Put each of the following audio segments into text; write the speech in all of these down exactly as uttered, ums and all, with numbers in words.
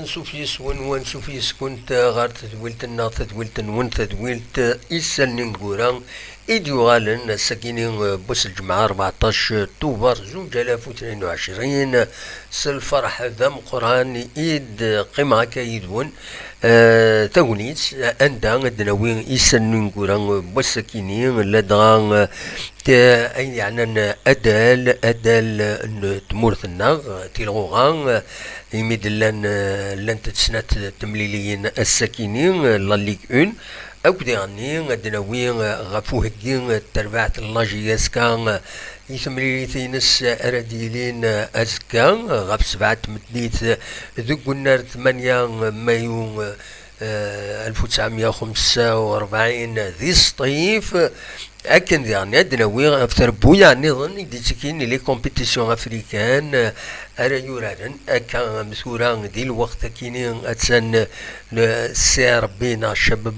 Ansuf yes-wen, wansuf yes-kunt ɣer tedwilt-nneɣ, tadwilt-nwen, tadwilt isallen ineggura i d-yuɣalen ass-agi-ni, eh, n wass n lǧemɛa, rbeɛṭac tuber zuǧ alaf u tnin u ɛecrin. S lferḥ d ameqqran i d-qqimeɣ akka yid-wen, eh, tagnit anda ad d-nawi isallen ineggura n wass-agi-ni, ladɣa, eh, ayen yeɛnan adal, adal n tmurt-nneɣ, tilɣuɣa, imi d-llan, eh, llant-d snat temliliyin ass-agi-ni, eh, la Ligue un, akk diɣenni ad d-nawi, eh, ɣef uheggi, eh, n terbaɛt n la J S K, eh, i temlilit-ines ara d-yilin, eh, azekka, eh, ɣef sebɛa n tmeddit, eh, deg unnar tmanya, eh, mayu, eh, eh, alef u tesɛemya u xemsa u rebɛin di Sṭif. Akken diɣen ad d-nawi ɣef trebbuyaɛ nniḍen i d-ittekkin i les compétitions africaines, eh, ara yuraren akka am tura di lweqt akkin-i attan, eh, le C R B neɣ Cabab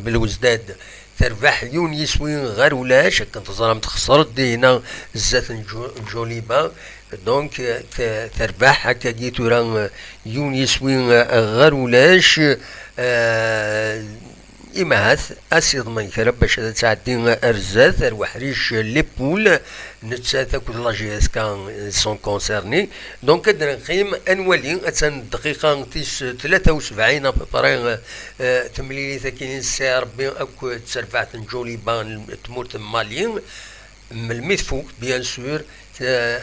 Belwezdad terbeḥ yiwen yiswi ɣer ulac, akken teẓram texṣer-d dinna zdat n Djo-, Djoliba. Donc, eh, te-, terbeḥ akkagi tura, eh, yiwen yiswi, eh, ɣer ulac. Eh, imahat ad s-iḍmen kra bac ad tɛeddi ar zdat, ar weḥric les poules, nettat akked la J S K sont concernés. Donc, ad d-neqqim ad nwali, attan dqiqa tis tlata u sebɛin à peu près, eh, temlilit akkin n C R B akked terbaɛt n Djoliba n tmurt n Mali. Melmi tfuk, bien sûr, ta-,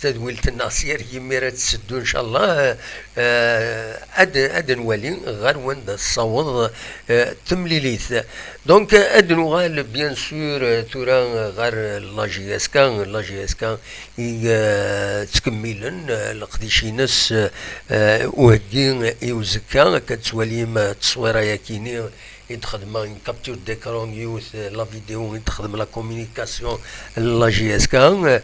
tadwilt-nneɣ s yir yimir ad tetteddu, ncallah, eh, ad, ad nwali ɣer wanda tessaweḍ, eh, temlilit. Donc, ad nuɣal, bien sûr, eh, tura ɣer la J S K, la J S K i, eh, ttkemmilen, eh, leqdic-ines, eh, uheggi i uzekka, akka ad twalim, eh, tteswira-yakini, i d-xedmeɣ une capture d'écran n yiwet, eh, la vidéo i d-xedmeɣ la communication n la J S K, eh,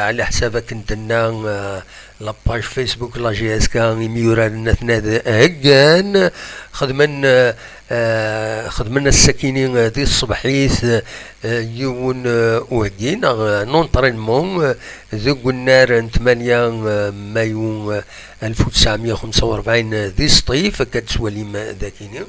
ɛla ḥsab akken d-tenna, eh, la page Facebook n la J S K, imyuraren atna ad heggan, xedmen, eh, eh, xedmen ass-akini, eh, di tṣebḥit, eh, yiwen, eh, uheggi neɣ, eh, un entraînement, eh, deg unnar n tmanya, eh, mayu, eh, alef u tesɛemya u xemsa u rebɛin, eh, di Sṭif, akka d-twalim, eh, dakini.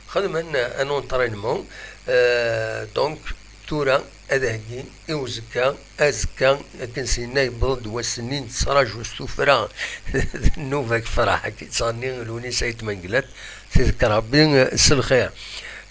Xedmen un entraînement, euh, donc tura ad heggin i uzekka, azekka akken s-yenna yewweḍ-d wass-nni nettraǧu s tuffra d nnuba deg Ferḥ, akka i tettɣenni Lewnis Ayt Mengellat, tezker Rebbi, euh, s lxir.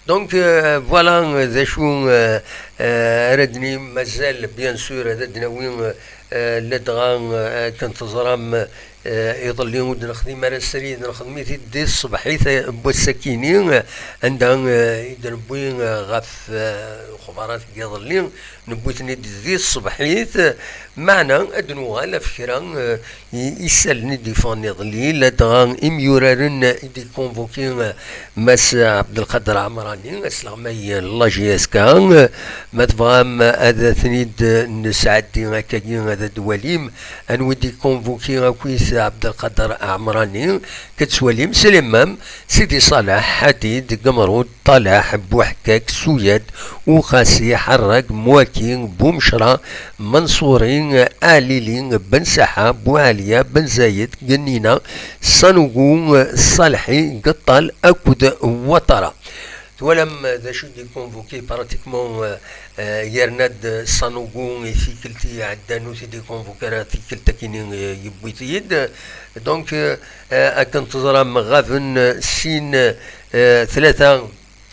Donc, euh, voilà, euh, d acu, euh, euh, ara d-nini, mazal, bien sûr, ad d-nawi, euh, euh, ladɣa, euh, akken teẓram, euh, Eh, iḍelli ur d-nexdim ara srid, nexdem-it-id di tṣebḥit, eh, n wass-akini, eh, anda, eh, i d-newwi, eh, ɣef, eh, lexbarat n yiḍelli, newwi-ten-id di tṣebḥit, eh, meɛna ad nuɣal ɣef kra, eh, i, isallen i d-yeffɣen iḍelli, ladɣa imyuraren i d-ikonvuki, eh, Mass Ɛebdelqader Ɛemrani, asleɣmay n la J S K, eh, ma tebɣam ad ten-id-nesɛeddi akkagi ad d-walim, anwa i d-ikonvuki akkit Ɛebdelqader Ɛemrani, ad tettwalim Sliman, Sidi Ṣaleḥ, Ḥadid, Gemrud, Ṭalaḥ, Buḥkak, Suyad, Uxasi, Ḥerrag, Mwaki, Bumecra, Menṣuri, Ɛlili, Ben Saḥa, Buɛaliya, Ben Zayed, Gennina, Sanugu, Ṣalḥi, Geṭṭal akked Watara. Twalam d acu i d-ikonvuki pratiquement, euh, euh, yerna-d Sanugu i tikkelt i iɛeddan ur t-id-ikonvuki ara tikkelt akkin, euh, yewwi-t-id. Donc, euh, euh, akken teẓram ɣaben, euh, sin, euh, tlata,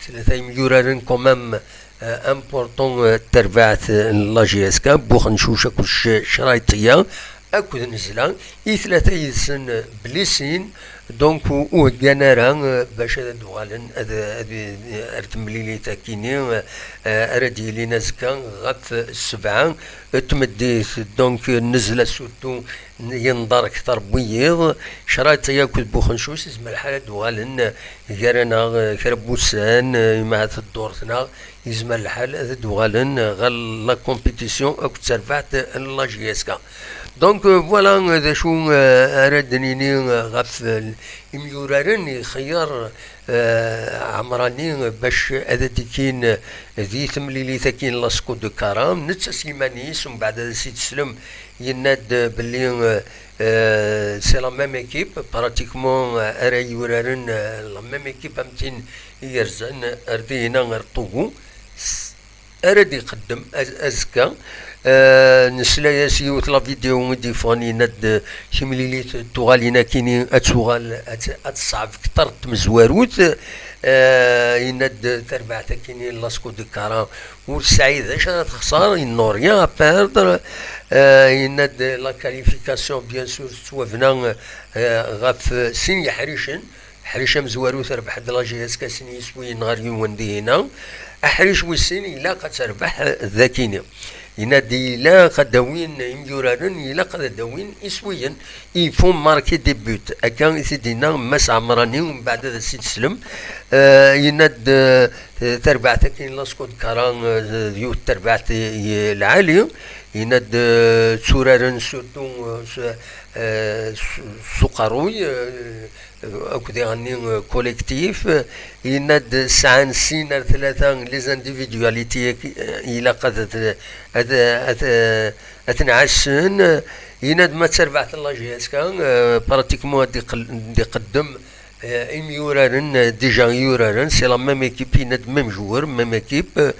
tlata imyuraren quand même, euh, important, euh, terbaɛt, euh, n la J S K, Buxencuc akked Ccrayṭiya, akked Nezla, i tlata yid-sen, euh, blessés, donc ur, ur heggan ara, euh, bac ad d-uɣalen ad, ad, ar temlilit akkin-i, euh, ara d-yilin azekka ɣef sebɛa n tmeddit. Donc, euh, Nezla surtout yenḍer akter n wiyiḍ, Ccrayṭiya akked Buxencuc, yezmer lḥal ad d-uɣalen, euh, gar-aneɣ, euh, kra n wussan, euh, imahat ddurt-nneɣ, yezmer lḥal ad d-uɣalen ɣer la compétition akked terbaɛt n la J S K. Donc, euh, voilà, euh, d acu, euh, ara d-nini, euh, ɣef, euh, imyuraren, ixeyyer, eh, Ɛemrani bac ad d-ikkin di temlilit-agi n Lasco de Cara, netta s yiman-is, umbeɛd ad as-id-teslem, yenna-d belli, eh, eh, c'est la même équipe, pratiquement, eh, ara yuraren, eh, la même équipe am tin i yerzan ar dihina, ar Togo. S-, ara d-iqeddem az-, azekka. Eh, nesla-yas yiwet la vidéo i d-yeffɣen, yenna-d, eh, timlilit tuɣalin akini ad tuɣal ad, ad teṣɛeb kter n tmezwarut. Eh, yenna-d tarbaɛt akini n Lasco de Cara ur tesɛi d acu ara texṣer, ils n'ont rien à perdre. Eh, yenna-d la qualification, bien sûr, tettwabna, eh, ɣef sin yeḥricen. Ḥric amezwaru terbeḥ-d la J S K sin yiswiyen ɣer yiwen dihina. Aḥric wis sin ilaq ad terbeḥ dakini. Yenna-d ilaq ad d-awin imyuraren, ilaq ad d-awin iswiyen. Il faut marquer des buts. Akka i t-id-yenna Mass Ɛemrani, mbeɛd ad as-id-teslem. Eh, yenna-d, eh, tarbaɛt akin Lasco de Cara, eh, d yiwet tarbaɛt i, i lɛali. Yenna-d, eh, tturaren surtout, eh, s, eh, s, s uqerruy, eh, akked iɣenni, eh, collectif. Yenna-d sɛan sin ar tlata les individualités, eh, ilaq ad, ad, ad, ad, ad ten-ɛassen. Yenna-d ma d tarbaɛt n la J S K, eh, pratiquement ad iqel-, ad iqeddem, eh, imyuraren, eh, déjà yuraren, c'est la même équipe, yenna-d même joueur, même équipe. Eh,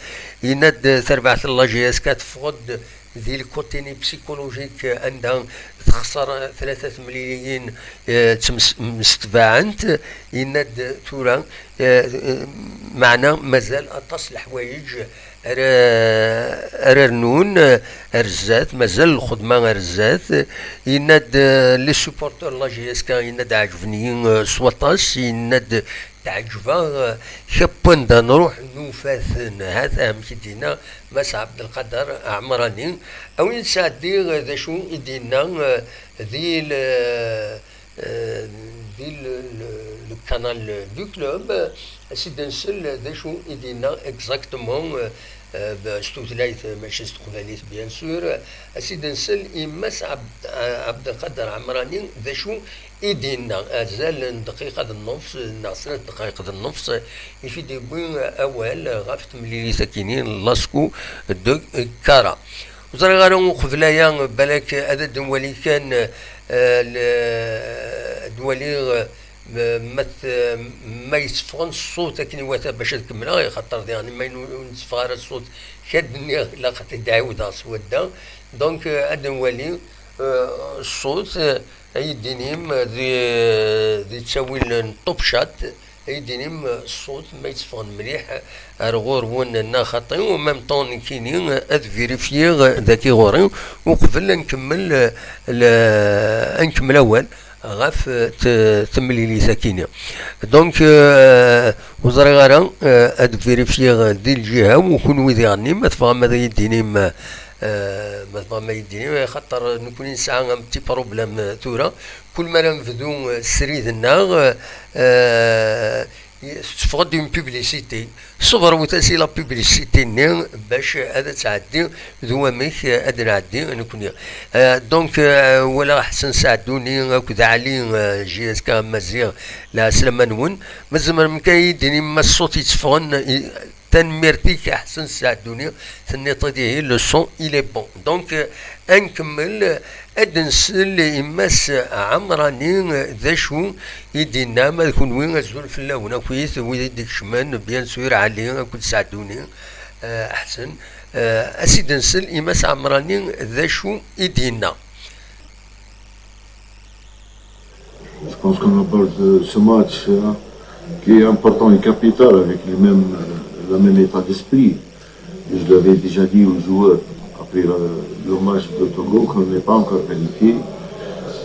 yenna-d, eh, tarbaɛt n la J S K teffeɣ-d di le côté-nni psychologique, eh, anda texṣer, eh, tlata temliliyin, eh, ttmes-, msetbaɛent. Yenna-d tura, eh, eh, meɛna mazal aṭas n leḥwayeǧ ara, ara rnun, eh, ar zdat, mazal lxedma ar zdat. Yenna-d, eh, les supporters n la J S K, yenna-d ɛeǧben-iyi, eh, s waṭas, yenna-d teɛǧeb-aɣ, eh, kap wanda nruḥ nufa-ten. Hat amek i d-yenna Mass Abdelkader Ɛemrani. A win sɛeddiɣ, eh, d acu i d-yenna, eh, di le, eh, di le, le, le canal du club, eh, ad s-id-nsel d acu i d-yenna exactement, eh, eh, b-, s tutlayt, eh, mačči s teqbaylit, bien sûr. Ad s-id-nsel i Mass Abd-, eh, Abdelkader Ɛemrani d acu i d-yenna. Azal n dqiqa d nnefs, neɣ snat dqayeq d nnefs, i fi d-yewwi awal ɣef temlilit akini n Lasco de Cara. Ur ẓriɣ ara uqbel aya, balak ad d-nwali kan, eh, l-, ad d-waliɣ, eh, ma t-, ma yetteffɣen ṣṣut akken iwata bac ad kemmleɣ, ixaṭer diɣen ma ur netteffeɣ ara ṣṣut, kad nniɣ ilaq ad t-id-ɛiwdeɣ s wadda. Donc, eh, ad nwali, eh, ṣṣut, eh, ay d-inim di, di ttawil n Top Chat, ay d-inim ṣṣut ma yetteffɣen mliḥ ar ɣur-wen neɣ xaṭi, u même temps nekkini ad vérifier daki ɣur-i uqbel ad nkemmel, eh, le-, ad nkemmel awal ɣef, eh, t-, temlilit akini. Donc, eh, ur ẓriɣ ara, eh, ad vérifier di lǧiha-w, u kunwi diɣenni ma tebɣam ad iyi-d-tinim, eh, ma tebɣam ad iyi-d-tinim, xaṭer nekkni nesɛa un petit problème, eh, tura. Kul mi ara nebdu, eh, srid-nneɣ, eh, tetteffeɣ-d une publicité. Ṣebret-as i la publicité-nni bac ad tɛeddi d wamek ad nɛeddi nekkni. Eh, donc, eh, walaɣ Ḥsen Saɛduni akked Ɛli, eh, J S K Amaziɣ, lɛeslama-nwen. Ma tzemrem kan ad yi-d-tinim ma ṣṣut yetteffɣen, i-, tanemmirt-ik a Ḥsen Saɛduni, tenniḍ-d ihi le son il est bon. Donc, eh, ad nkemmel, eh, ad nsel i Mass Ɛemrani, eh, d acu i d-yenna, ma d kunwi azul fell-awen akkit, wid i d-ikecmen, bien sûr, Ɛli akked Saɛduni, eh, Ḥsen. Eh, ad s-id-nsel i Mass Ɛemrani d acu i d-yenna. Je pense qu'on aborde ce match, hein, qui est important et capital avec le même, euh, le même état d'esprit. Je l'avais déjà dit aux joueurs après le, le match de Togo qu'on n'est pas encore qualifié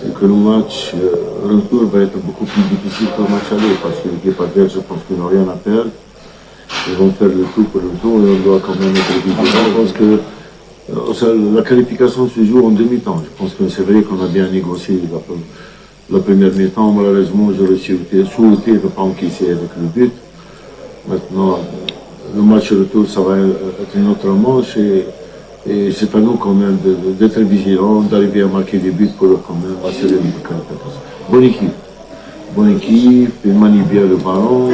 et que le match, euh, retour va être beaucoup plus difficile que le match aller parce que l'équipe adverse, je pense qu'ils n'ont rien à perdre. Ils vont faire le tout pour le tout et on doit quand même être vigilant parce que, euh, ça, la qualification se joue en demi-temps. Je pense que c'est vrai qu'on a bien négocié la, la première mi-temps. Malheureusement, j'aurais souhaité, souhaité ne pas encaisser avec le but. Maintenant, le match retour, ça va être un autre manche et, et c'est à nous quand même de, de, d'être vigilants, d'arriver à marquer des buts pour quand même assurer une bonne qualification. Bonne équipe. Bonne équipe, ils manient bien le ballon,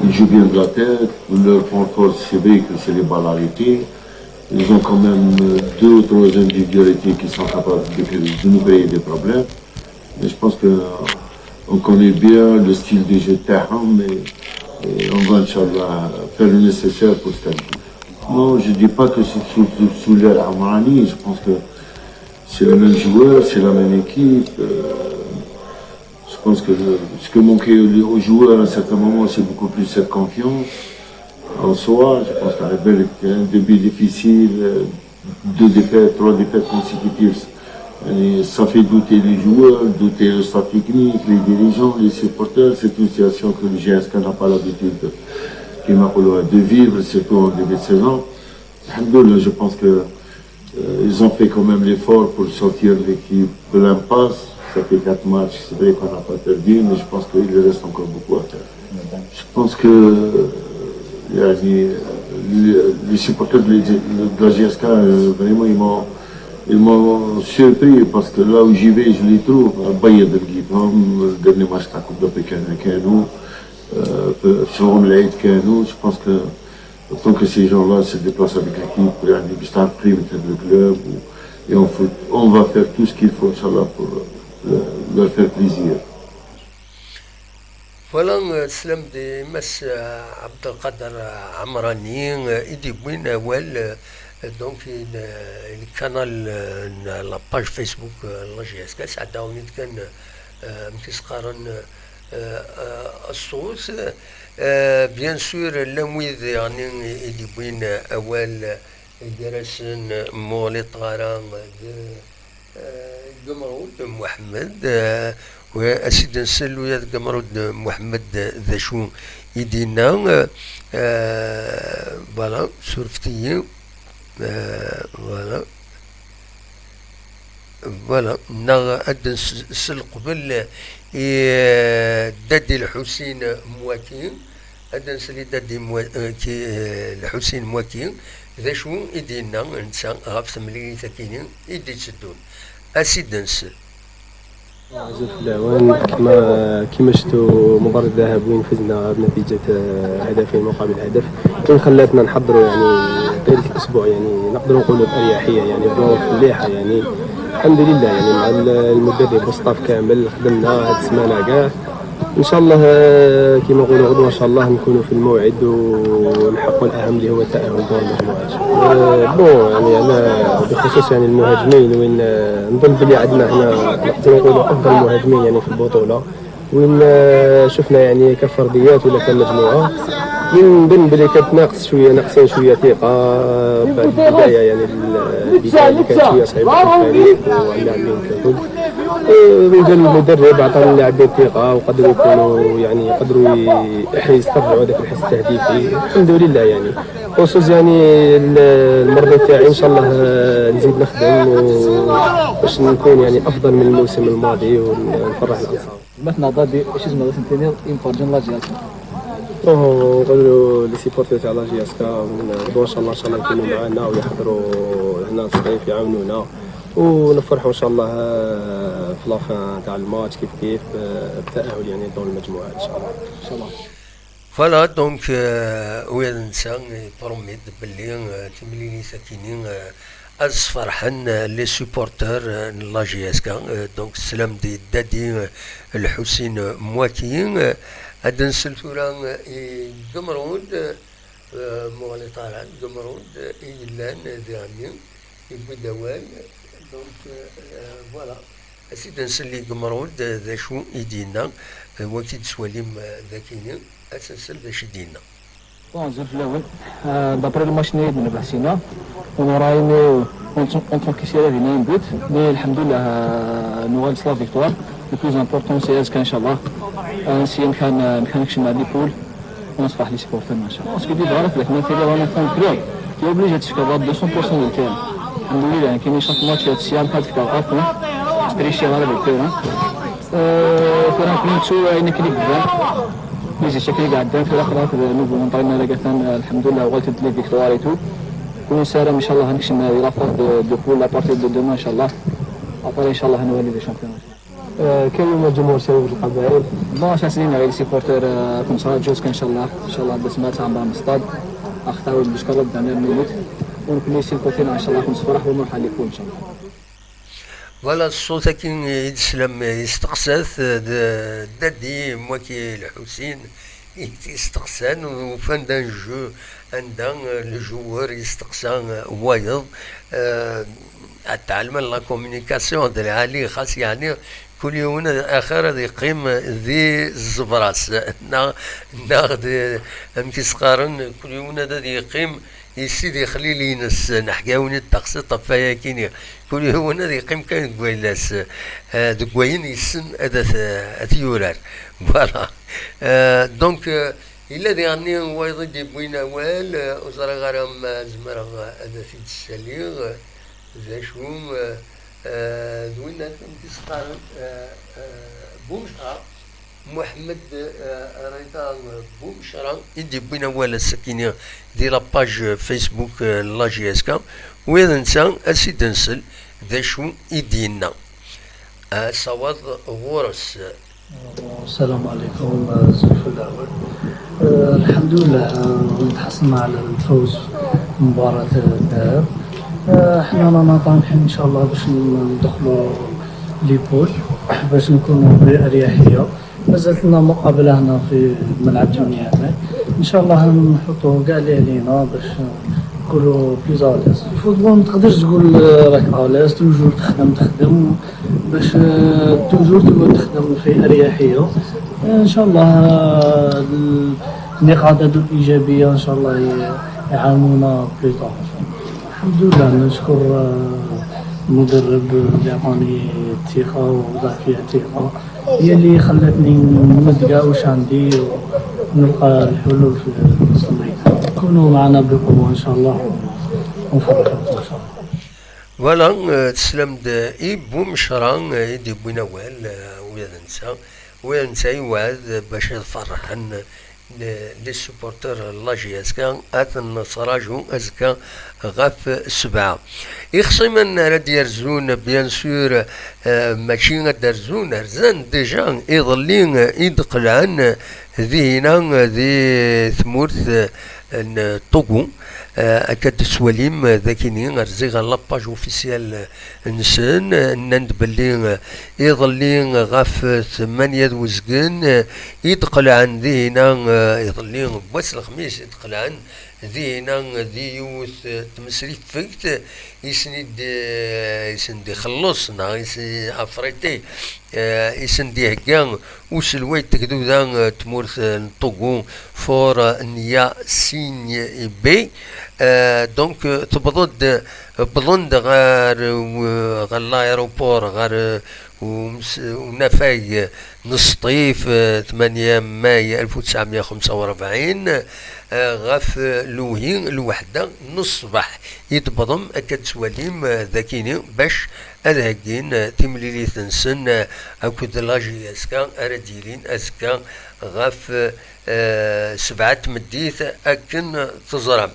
ils jouent bien de la tête. Leur point fort, c'est vrai que c'est les balles arrêtées. Ils ont quand même euh, deux ou trois individualités qui sont capables de, de nous créer des problèmes. Mais je pense que euh, on connaît bien le style de jeu تاعهم, mais et on va, Inch'Allah, faire le nécessaire pour se qualifier. Non, je ne dis pas que c'est sous, sous, sous l'ère Amrani. Je pense que c'est le même joueur, c'est la même équipe. Euh, je pense que le- ce que manquait aux joueurs à un certain moment, c'est beaucoup plus cette confiance en soi. Je pense qu'avec un début difficile, euh, deux défaites, trois défaites consécutives, et ça fait douter les joueurs, douter le staff technique, les dirigeants, les supporters. C'est une situation que le G S K n'a pas l'habitude de, كيما نقولوا, de vivre, surtout en début de saison. Alhamdoulilah, je pense que euh, ils ont fait quand même l'effort pour sortir l'équipe de l'impasse. Ça fait quatre matchs, c'est vrai qu'on n'a pas perdu, mais je pense qu'il reste encore beaucoup à faire. Je pense que euh, يعني, les, les supporters de, de la G S K, euh, vraiment, ils m'ont ils m'ont surpris parce que là où j'y vais, je les trouve. بيض لقيتهم, le dernier match تاع Coupe d'Afrique كانوا, euh, في شغل العيد كانوا. Je pense que autant que ces gens-là se déplacent avec l'équipe, يعني, باش تعرف قيمة هذا le club, et on, faut, on va faire tout ce qu'il faut, Inch'Allah, pour euh, leur faire plaisir. Voilà, euh, teslam-d i Mass, euh, Abdelkader, euh, Amrani, euh, i d-yewwin awal, euh, donc, i, euh, i canal, euh, n la page Facebook, euh, n la G S K, sɛeddaɣ-awen-d kan, euh, amek i s-qqaren, euh, euh, ṣṣut. Euh, bien sûr, llan wid daɣen i d-yewwin awal, euh, gar-asen, euh, Muɣli Ṭara, euh, d, euh, Gemrud Muḥemmed, euh, u-, a s-id-nsel ula d Gemrud Muḥemmed d acu i d-yenna, euh, euh, voilà, surfet-iyi, euh, voilà. Voilà, neɣ ad nsel qbel i, euh, Dadi Lḥusin Mwaki. Ad nsel i Dadi Mwa-, eh, ki-, eh, Lḥusin Mwaki, d acu i d-yenna netta ɣef temlilit-akini i d-itteddun. A s-id-nsel. Azul fell-awen, kima, kima شفتوا مباراة الذهاب وين فزنا بنتيجة، آه، هدفين مقابل هدف، وين خلاتنا نحضروا يعني طيلة الأسبوع، يعني نقدروا نقولوا بأريحية، يعني بظروف مليحة يعني. الحمد لله يعني مع المدرب والصاف كامل خدمنا هاد السمانة كاع. ان شاء الله، آه، كيما نقولوا غدوه ان شاء الله نكونوا في الموعد ونحققوا الاهم اللي هو التاهل لدور المجموعات. آه، بون يعني على بخصوص يعني المهاجمين وين، آه، نظن بلي عندنا هنا نقدروا نقولوا افضل مهاجمين يعني في البطوله، وين، آه، شفنا يعني كفرديات ولا كمجموعه وين نظن بلي كانت ناقص شويه، ناقصين شويه ثقه بعد البدايه يعني البدايه اللي كانت شويه صعيبه في الفريق وعلى اللاعبين ككل. ومازال المدرب عطى للاعبين ثقه وقدروا يكونوا يعني يقدروا يسترجعوا هذاك الحس التهديفي الحمد لله يعني. خصوص يعني المرضي تاعي ان شاء الله نزيد نخدم باش نكون يعني افضل من الموسم الماضي ونفرح الانصار. مثنى ضادي ايش اسمه باش نتيني ينفرجن لاجياس. نقولوا لي سيبورتي تاع لاجياس كا غدوه ان شاء الله ان شاء الله يكونوا معنا ويحضروا هنا الصيف يعاونونا. ونفرحوا ان شاء الله في لافان تاع الماتش كيف كيف بالتاهل يعني لدور المجموعات ان شاء الله. Voilà, donc, euh, ula d netta ipromet-d belli, euh, timlilit-akini, euh, ad sferḥen, euh, les supporters, euh, n la J S K, euh, donc teslam-d i Dadi, euh, Lḥusin, euh, Mwaki, euh, ad nsel tura, euh, i Gemrud, euh, Muɣli Ṭaran, Gemrud, euh, i yellan, euh, diɣenni, yewwi-d awal, donc, euh, euh, voilà. Ad t-id-nsel i Gemrud, euh, d acu i d-yenna, euh, wagi d-swalim, euh, d akini, ad t-nsel d acu i d-yenna. Bon, azul fell-awen. Euh, d'après le match-nni i d-nebbeḥ sina, on aurait aimé, euh, on, on encaisser un but, mais الحمد لله, euh, nuɣal s la victoire. Le plus important, c'est azekka, inchallah. Euh, ainsi, on peut, euh, on peut نكشم على les poules. ونصبح les supporters, ما شاء الله. Parce que ديما عارف لك، ما في رانا في club, t'es obligé تفكر deux cents pour cent للكلام. الحمد لله, يعني كاين chaque match هاد السيام كتفكر à fond. تريشي غير بالكورة. آه، كورة كنت شو يعني كليك بزاف. ماشي شكلي قاعد دان في الآخر هاك نوفو انطرينا لقيتان، الحمد لله، وغيت les victoires et tout. ونسالم ان شاء الله نكشم هذه la phase de, de poule à partir de demain ان شاء الله. Après ان شاء الله نولي les champions. آه، كاين الجمهور شباب القبائل. Bon, acu ara s-nini ɣer les supporters, euh, ad ken-nettṛaǧu azekka, ncallah. Ncallah, d asma ad tɛemṛem stade, ad ɣ-tɛawnem jusqu'à la dernière minute. U nekkni si le côté-nneɣ, ncallah, ad ken-nessefṛeḥ u nṛuḥ à l'épaule, ncallah. Voilà, ṣṣut-agi i d-teslam, isteqsa-t, d, d Dadi, mwaki Lḥusin, i t-isteqsan, ufan-d un jeu, anda, euh, le joueur yesteqsa, euh, wayeḍ, euh, ad tɛelmem la communication d lɛali, xas yeɛni kul yiwen ad, axir ad yeqqim di zzebra-s, neɣ, neɣ di, amek i s-qqaren, kul yiwen ad, ad yeqqim i Sidi Xlil-ines. Neḥka-awen-id taqsiṭ ɣef wayagi-nni. Kul yiwen ad yeqqim kan deg wayla-s, eh, deg wayen yessen ad at-, ad t-yurar. Voilà. Eh, donc, eh, yella diɣen wayeḍ i d-yewwin awal, eh, ur ẓriɣ ara ma zemreɣ ad t-id-ssaliɣ, eh, d acu, eh, eh, d winna kan i s-qqaren, eh, eh, Bumecra. Muḥemmed, eh, Rida Bumecra i d-yewwin awal ass-akini di la page Facebook, eh, n la J S K, u d netta ad s-id-nsel d acu i d-yenna. Asawaḍ ɣur-s. السلام عليكم، آه، زلف الأول. آه، الحمد لله، آه، تحصلنا على الفوز في مباراة الذهاب. آه، احنا رانا طامحين إن شاء الله باش ندخلوا les poules، باش نكونوا بأريحية. مازالت لنا مقابلة هنا في ملعب جميع. إن شاء الله نحطوا كاع اللي علينا باش نكونوا plus à l'aise. الفوتبول ما تقدرش تقول راك à l'aise، toujours تخدم، تخدم باش، آه، toujours تقعد تخدم في أريحية. إن شاء الله، آه، النقاط هادو الإيجابية إن شاء الله ي-، يعاونونا plus tard. الحمد لله، نشكر، آه، المدرب اللي عطاني الثقة وضع فيها الثقة، هي اللي خلاتني نمد كاع واش عندي ونلقى الحلول في الصميم. كونوا معنا بقوة إن شاء الله ونفرحكم إن شاء الله. Voilà, euh, teslam-d i Bumecra, euh, i d-yewwin awal, euh, ula d netta, ula d netta yewɛed bac ad ferḥen les supporters n la J S K, ad ten-nettṛaju azekka ɣef sebɛa. Ixṣimen ara d-yerzun, bien sûr, euh, mačči ad d-rzun, rzan déjà iḍelli, euh, i d-qelɛen, euh, dihina, euh, di tmurt, euh, n Togo. Euh, akka d-tettwalim, euh, dakini, rziɣ ɣer la page officielle, euh, nsen, euh, nnan-d belli, euh, iḍelli, euh, ɣef, euh, tmanya d uzgen, euh, i d-qelɛen dihina, euh, iḍelli, n wass lexmis i d-qelɛen dihina, euh, di yiwet, euh, tmesrifegt, i sen-id-, euh, i sen-d-ixelleṣ, neɣ i s-, affrété, euh, i sen-d-ihegga uselway n tegduda, euh, n tmurt, euh, n Togo, Fort, euh, Niassingbe. Euh, donc, euh, tewweḍ-d, euh, wwḍen-d ɣer, euh, ɣer l'aéroport, ɣer, euh, umes-, unafag n Sṭif, euh, tmanya May alef u tesɛemya xemsa u rebɛin, euh, ɣef, euh, lewhi, lweḥda n ṣṣbeḥ i d-wwḍen, akka d-tettwalim, euh, dakini, bac ad heggin, eh, timlilit-nsen, eh, akked la J S K ara d-yilin azekka ɣef, eh, sebɛa n tmeddit akken teẓram.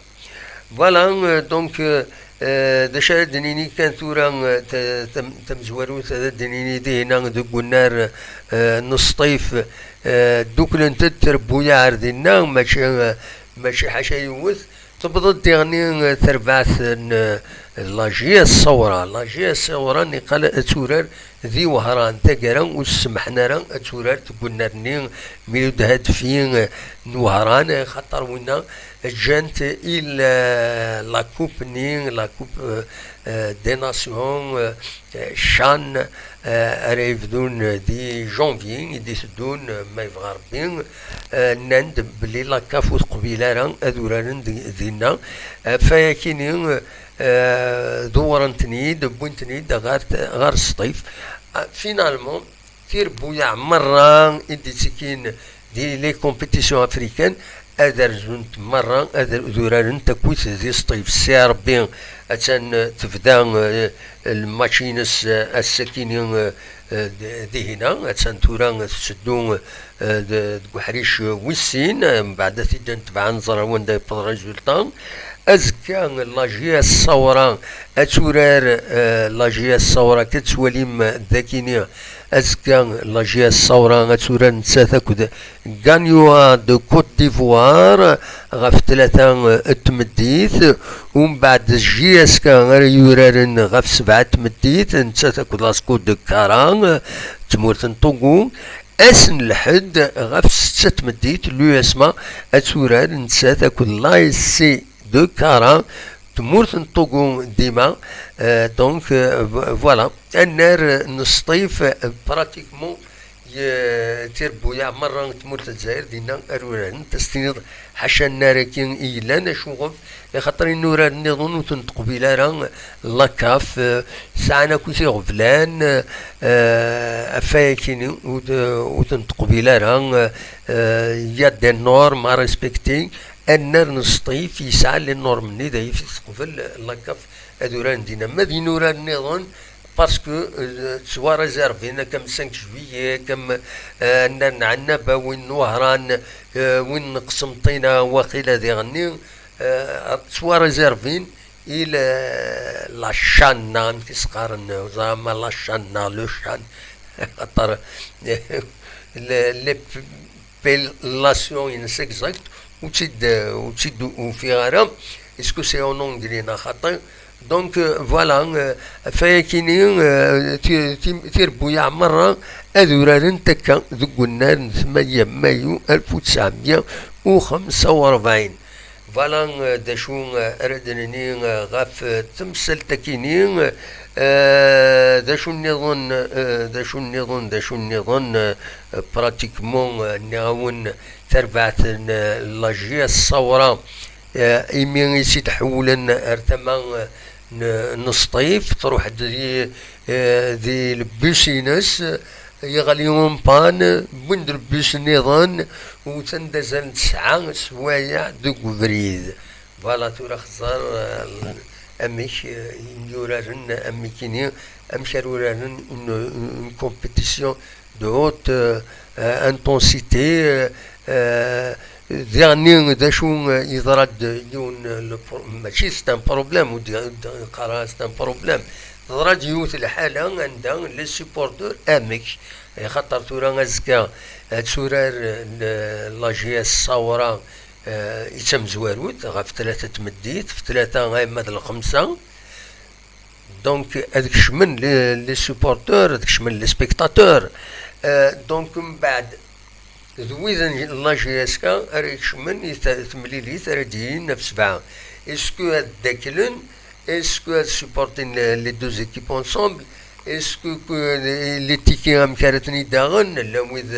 Voilà, eh, donc, eh, eh, d acu ara d-nini kan tura, eh, ta-, tam-, tamezwarut ara d-nini dihina deg unnar, eh, n Sṭif, eh, dduklent-d trebbuyaɛ ar dinna, mačči, eh, mačči ḥaca yiwet. Tewweḍ-d diɣen terbaɛt n la J S Ṣawra. La J S Ṣawra niqal ad turar di Wehran, taggara ur s-semḥen ara ad turar deg unnar-nni Miloud Hadfi n Wehran, xaṭer winna ǧǧan-t i la, la coupe-nni, la coupe, euh, euh, des nations, euh, CHAN, eh, ara yebdun di janvier i d-iteddun, eh, ma yebɣa Rebbi, eh, nnan-d belli la CAF ur teqbil ara ad uraren di-, dinna. Eh, ɣef wayakini, eh, dewwren-ten-id, wwin-ten-id ɣer t-, ɣer Sṭif. Ah, finalement, tirebbuyaɛ merra i d-ittekkin di les compétitions africaines, ad rzunt merra, ad, ad urarent akkit di Sṭif. Si Ṛebbi, attan, eh, tebda, eh, lmatch-ines, eh, ass-akini, eh, eh, d-, dihina, attan tura, eh, tetteddu, eh, d-, deg uḥric, eh, wis sin, eh, mbeɛd ad t-id-netbeɛ, ad nẓer wanda yewweḍ résultat. Azekka, la J S Saoura ad turar, eh, la J S Saoura, akka tettwalim dagini. Azekka, la J S Saoura ad turar nettat akked Gagnoa de Côte d'Ivoire ɣef tlata, eh, n tmeddit. Umbeɛd, J S K ara yuraren ɣef sebɛa n tmeddit, nettat akked Lasco de Cara, eh, tmurt n Togo. Ass n lḥedd ɣef setta n tmeddit, l'U S M A ad turar nettat akked l'A S C de Cara, tmurt n Togo dima. Euh, donc, euh, vo-, voilà. Annar n Sṭif, euh, pratiquement, ye-, tirbuyaɛ merra n tmurt n Lezzayer dinna ar uraren, testiniḍ ḥaca annar-agi i yellan, acuɣef? Ixaṭer inurar nniḍen ur ten-teqbil ara la CAF, euh, sɛan akk tiɣeblan, euh, ɣef wayakini ur t-, ur ten-teqbil ara, euh, euh, il y a des normes à respecter. Annar n Sṭif yesɛa les normes-nni, d ayif i teqbel la CAF ad uraren dinna. Ma d inurar nniḍen, parce que, euh, ttwaréservin, akka am cinq juillet, akka am, euh, annar n Ɛennaba, win n Wehran, euh, win n Qsenṭina, waqila diɣenni, euh, ttwaréservin i la, la CHAN, neɣ amek i s-qqaren, ẓer ma la CHAN neɣ le CHAN, axaṭer le, le, l'appellation-ines exact, ur tt-id, ur tt-id-ufiɣ ara. Est-ce que c'est en anglais neɣ xaṭi? Donc, euh, voilà, euh, ɣef wayakini, euh, ti-, ti-, tirbuyaɛ merra ad urarent akka deg unnar n tmanya Mayu alef u tesɛemya u xemsa u rebɛin. Voilà, euh, d acu, euh, ara d-nini, euh, ɣef, euh, temsalt-akini, euh, d acu nniḍen, euh, d acu nniḍen, d acu nniḍen, euh, pratiquement, euh, nniɣ-awen, tarbaɛt n, euh, la J S Saoura, euh, imi i tt-id-ḥewlen ar tama, euh, n, n Sṭif, truḥ-d di, euh, di lebus-ines, yeɣli umpan, wwin-d lebus nniḍen, wten-d azal n tesɛa swayeɛ deg ubrid. Voilà, tura xẓer, euh, amek, euh, imyuraren, amek ini, amek ara uraren une, une compétition de haute, euh, euh, intensité, euh, euh, diɣenni d acu, euh, yeḍra-d yiwen, euh, le pro-, mačči c'est un problème, ur d-, d-, qqareɣ c'est un problème. Teḍra-d yiwet lḥala anda les supporters amek, axaṭer tura azekka ad turar, euh, la J S Saoura, euh, i tamezwarut ɣef tlata n tmeddit, f tlata ayma d lxemsa. Donc, ad kecmen les, les supporters, ad kecmen les spectateurs. Euh, donc, mbeɛd, d wid n la J S K ara ikecmen i t-, temlilit ara d-yilin ɣef sebɛa. Est-ce que ad ddaklen? Est-ce que ad supporten les, les deux équipes ensemble? Est-ce que, que les, les tickets amek ara ten-id-aɣen? Llan wid,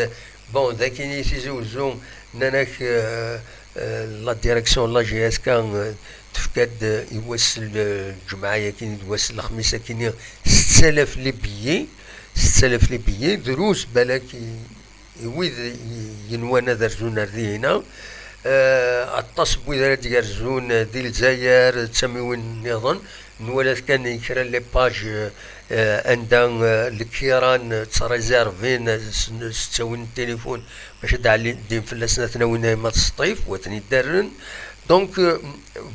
bon, d akini Tizi Wezzu, nnan-ak, euh, euh, la direction n la J S K, euh, tefka-d, euh, i wass n, euh, lǧemɛa-yakini d wass n lexmis-akini, setta alaf les billets, setta alaf les billets, drus balak i, i wid i, yenwan ad rzun ar dihina. Euh, aṭas n wid ara d-yerzun, euh, di Lezzayer, d tamiwin nniḍen. Nwala kan i kra n les pages, euh, euh, anda, euh, lkiran, euh, ttréservin, euh, s, s ttawin ttilifun bac ad d-ɛlin din fell-asen, ad ten-awin ayma d Sṭif, wa ten-idarren. Donc, euh,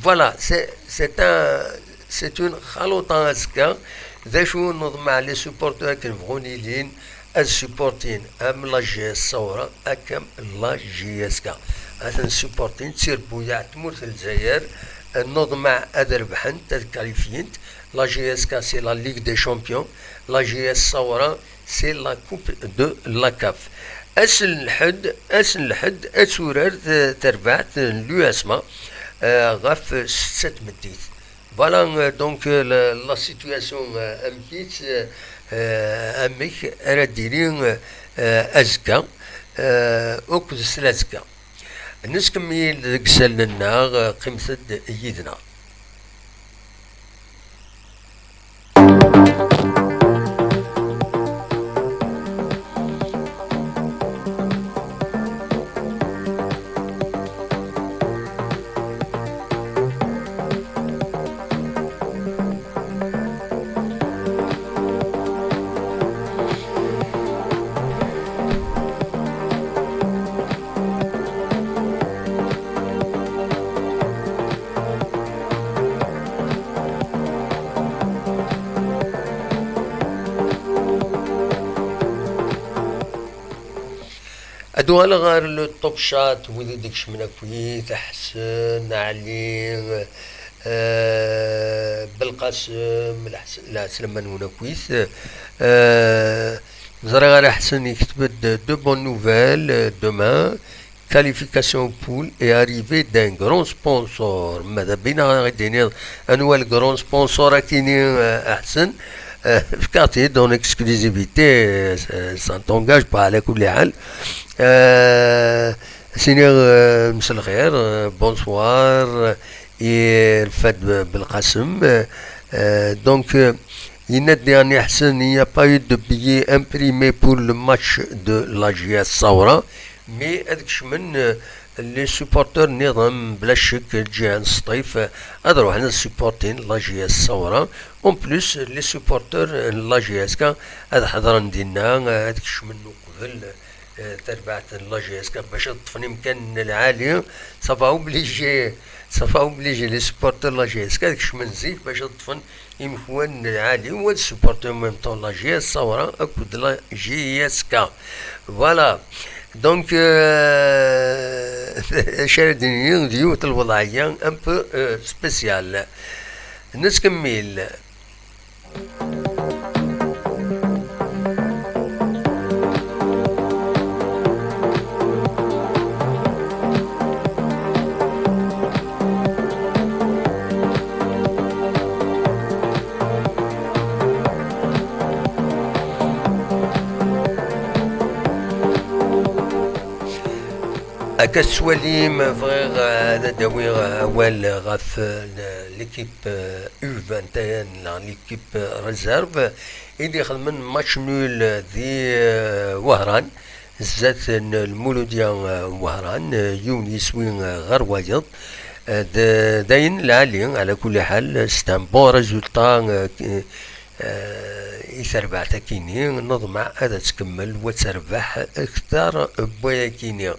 voilà, c'est, c'est un, c'est une xaluṭa azekka. D acu neḍmeɛ les supporters akken bɣun ilin, ad supportin am la J S Saoura, akka am la J S K. Ad ten-supportin, d tirbuyaɛ n tmurt n Lezzayer, neḍmeɛ ad rebḥent, ad qualifyent. La J S K, c'est la Ligue des Champions. La J S Saoura, c'est la Coupe de la CAF. Ass n lḥedd, ass n lḥedd, ad turar t-, terbaɛt n l'U S M A, euh, ɣef setta n tmeddit. Voilà, euh, donc, euh, la, la situation, euh, amek-itt, euh, euh, amek ara d-tili, euh, euh, azekka, euh, akked s lazekka. Nettkemmil deg isallen-nneɣ, euh, qqimet-d yid-neɣ. Ad uɣaleɣ ɣer le top chat, wid i d-ikecmen akkit, Ḥsen, Ɛli, eh, Belqasem, lḥes-, lɛeslama-nwen akkit. Eh, ẓriɣ ara Ḥsen yekteb-d: « De bonnes nouvelles, euh, demain, qualification poule et arrivée d'un grand sponsor. » Ma d abin ara ɣ-d-tiniḍ anwa le grand sponsor akini, eh, a Ḥsen, eh, efk-aɣ-t-id en exclusivité, eh, ça ne t'engage pas, ɛla kulli ḥal. Eh, Sini, eh, mselxir, eh, bonsoir, eh, i Rfad Belqasem. Eh, donc, eh, yenna-d diɣen Ḥsen: « Il n'y a pas eu de billet imprimé pour le match de la J S Saoura, mais ad kecmen, eh, les supporters nniḍen, bla ccek, lǧiha n Sṭif, eh, ad ruḥen ad supportin la J S Saoura. En plus, les supporters n la J S K ad ḥedṛen dinna, eh, ad kecmen uqbel, eh, tarbaɛt n la J S K bac ad ṭṭfen imkan n lɛali. Ça va obliger, ça va obliger les supporters n la J S K ad kecmen zik bac ad ṭṭfen imekwan n lɛali, u ad supporter en même temps la J S Saoura akked la J S K. Voilà. Donc, euh, acu ara d-nini, d yiwet n lweḍɛiyya un peu, euh, spéciale. Nettkemmil. Akka tettwalim, bɣiɣ, eh, ad d-awiɣ awal ɣef, eh, l'équipe, eh, U vingt et un neɣ l'équipe, eh, réserve i d-ixedmen match nul di, eh, Wehran, zdat n Lmuludya, eh, Wehran, eh, yiwen yiswi, eh, ɣer wayeḍ. Eh, d, d ayen lɛali, ɛla kulli ḥal, c'est un bon résultat, eh, eh, i terbaɛt akini, neḍmeɛ ad tt-tkemmel, wa terbeḥ akter n wayakini.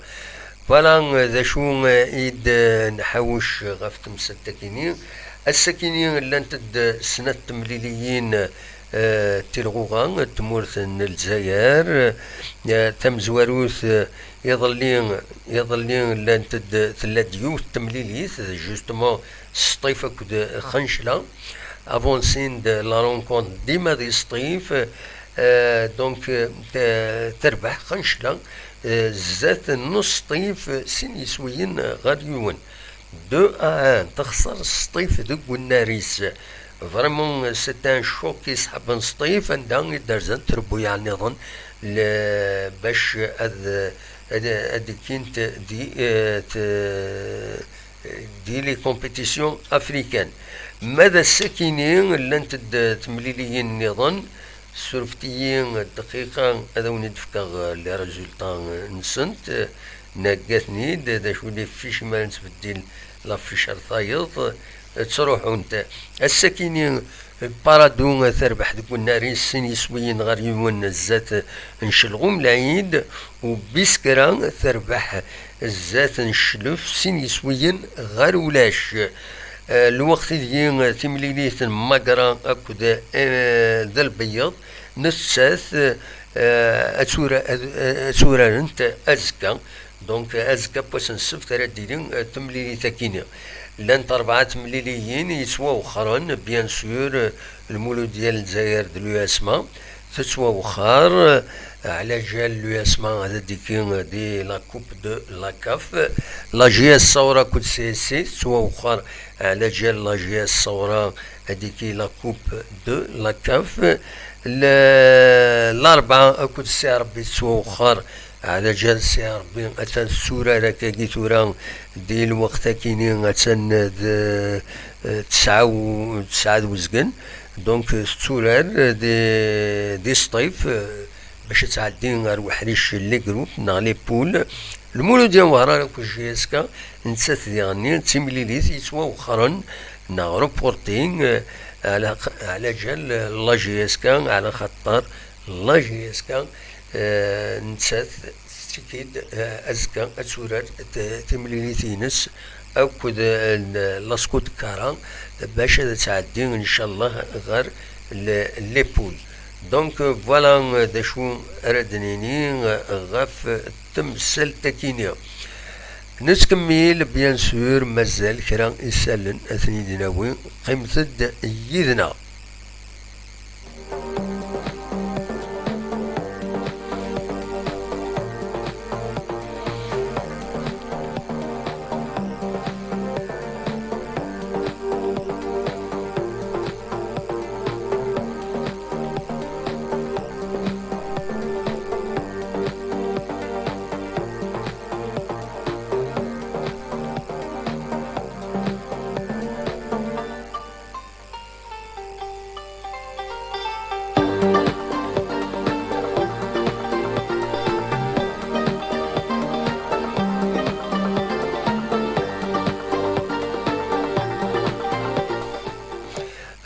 Voilà, eh, d acu, eh, i d-nḥawec ɣef temsalt akini. Ass-akini llant-d snat temliliyin, eh, tilɣuɣa n tmurt n Lezzayer. Eh, tamezwarut, eh, iḍelli, iḍelli llant-d, tella-d yiwet temlilit, justement, Sṭif akked Xencla. Avansin de la rencontre dima di Sṭif, euh, donc, euh, te-, terbeḥ Xencla, euh, zdat n Sṭif, sin yiswiyen ɣer yiwen. Deux à un, texser Sṭif deg unnar-is. Vraiment, c'est un choc i ṣḥab n Sṭif, anda i d-rzant trebbuyaɛ nniḍen le-, bac ad, ad, ad kkint di, euh, te-, di les compétitions africaines. Ma d ass-akini, llant-d temliliyin nniḍen, surfet-iyi dqiqa ad awen-d-fkeɣ les résultats-nsent, nagga-ten-id, d acu les fiches, mi ara nettbeddil la fiche ar tayeḍ, ttruḥunt. Ass-akini, Paradou terbeḥ deg unnar-is sin yiswiyen ɣer yiwen zdat n Celɣum Lɛid, u Biskra terbeḥ zdat n Cclef sin yiswiyen ɣer ulac. Eh, lweqt ideg timlilit n Magra akked, eh, d Lbeyyeḍ, nettat, eh, ad tura-, ad, ad turarent azekka. Donc, azekka n wass n ssebt ara d-tili, eh, temlilit akini. Llant rebɛa temliliyin yettwawexxren, bien sûr, eh, Lmuludya n Lezzayer d l'U S M A tettwawexxer, eh, ɛla jal l'U S M A ad d-tiki di la Coupe de la CAF. La J S Saoura akked C S C tettwawexxer, ɛla jal la J S Saoura ad d-tiki la Coupe de la CAF. Le-, Larebɛa akked C R B tettwawexxer, Ɛla jal Si Ṛebbi, attan tetturar akkagi tura di lweqt akini, attan d, eh, tesɛa u-, tesɛa d uzgen. Donc, tetturar di, di Sṭif, eh, bac ad tɛeddi ar uḥric n les groupes neɣ les poules. Lmuludya n Wehran akked J S K, nettat diɣenni d timlilit yettwawexxren neɣ reporting, eh, ɛla, ɛla jal la J S K, ɛla xaṭer la J S K, eh, nettat tettekki-d, eh, azekka ad turar t-, timlilit-ines akked, eh, Lasco de Kara, bac ad tɛeddi, ncallah, ɣer le-, les poules. Donc, euh, voilà, euh, d acu ara d-nini, euh, ɣef temsalt-akini. Nettkemmil, bien sûr, mazal kra isallen ad ten-id-nawi. Qqimet-d yid-neɣ.